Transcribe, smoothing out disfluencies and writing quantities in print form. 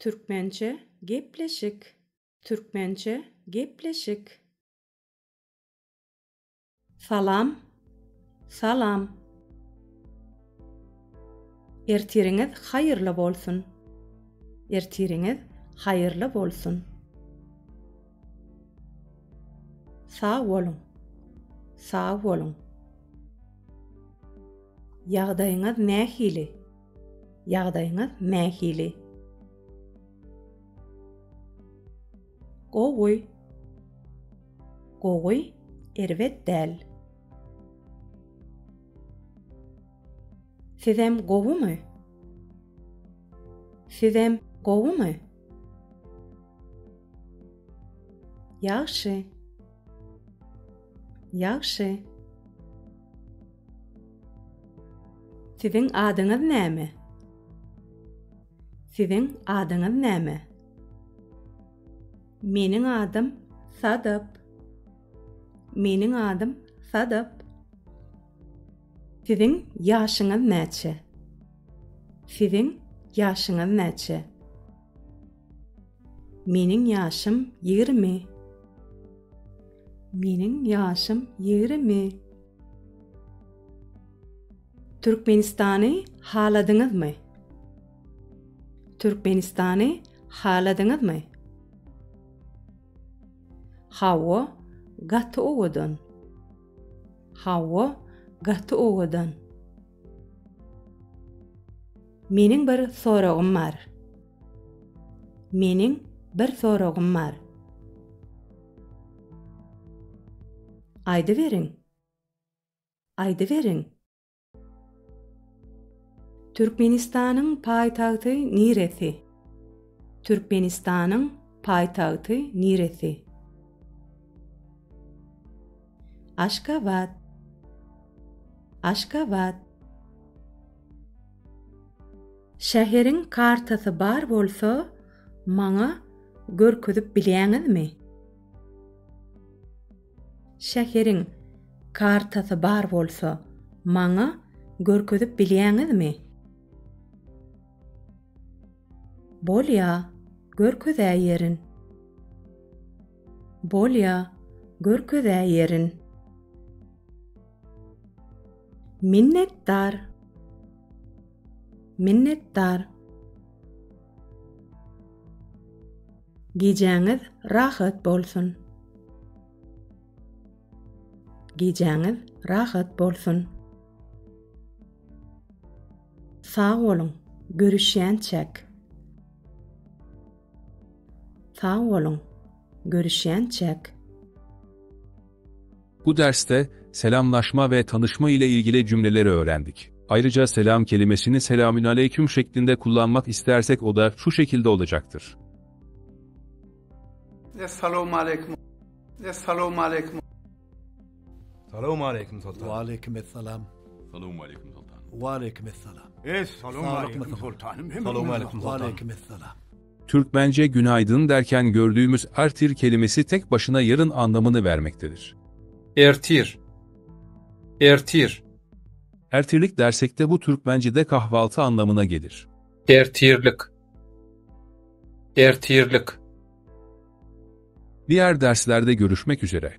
Türkmençe gepleşik. Türkmençe gepleşik. Salam. Salam. Ertiriňiz haýyrly bolsun. Ertiriňiz haýyrly bolsun. Sag boluň. Sag boluň. Ýagdaýyňyz nähili? Ýagdaýyňyz nähili? Gowy. Gowy, erbet däl. Sizem gowumy? Sizem gowumy? Ýagşy. Ýagşy. Siziň adyňyz näme? Siziň adyňyz näme? Meniň adym Sadap. Meniň adym Sadap. Siziň ýaşyňyz näçe? Siziň ýaşyňyz näçe? Meniň ýaşym 20. Meniň ýaşym 20. Türkmenistany haladyňyzmy? Türkmenistany haladyňyzmy? Hawa, gaty owadan. Hawa, gaty owadan. Meniň bir soragym bar. Meniň bir soragym bar. Aýdyberiň. Aýdyberiň. Türkmenistanyň paýtagty niresi? Türkmenistanyň paýtagty niresi? Aşgabat. Aşgabat. Şäheriň kartasy bar bolsa, maňa görkezip bilýäňizmi? Şäheriň kartasy bar bolsa, maňa görkezip bilýäňizmi? Bolýa, görkezäýerin. Bolýa, görkezäýerin. Minnetdar. Minnetdar. Gijäňiz rahat bolsun. Gijäňiz rahat bolsun. Sag boluň, görüşýänçäk. Sag boluň, görüşýänçäk. Bu derste selamlaşma ve tanışma ile ilgili cümleleri öğrendik. Ayrıca selam kelimesini selamünaleyküm şeklinde kullanmak istersek o da şu şekilde olacaktır. Essalamu aleýkum. Essalamu aleýkum. Salam aleýkum Soltan. Waleýkim essalam. Salam aleýkum Soltan. Waleýkim essalam. Essalamu aleýkum Soltanym. Salam aleýkum Soltan. Waleýkim essalam. Türkmence günaydın derken gördüğümüz ertir kelimesi tek başına yarın anlamını vermektedir. Ertir. Ertir. Ertirlik dersek de bu Türkmencede kahvaltı anlamına gelir. Ertirlik. Ertirlik. Diğer derslerde görüşmek üzere.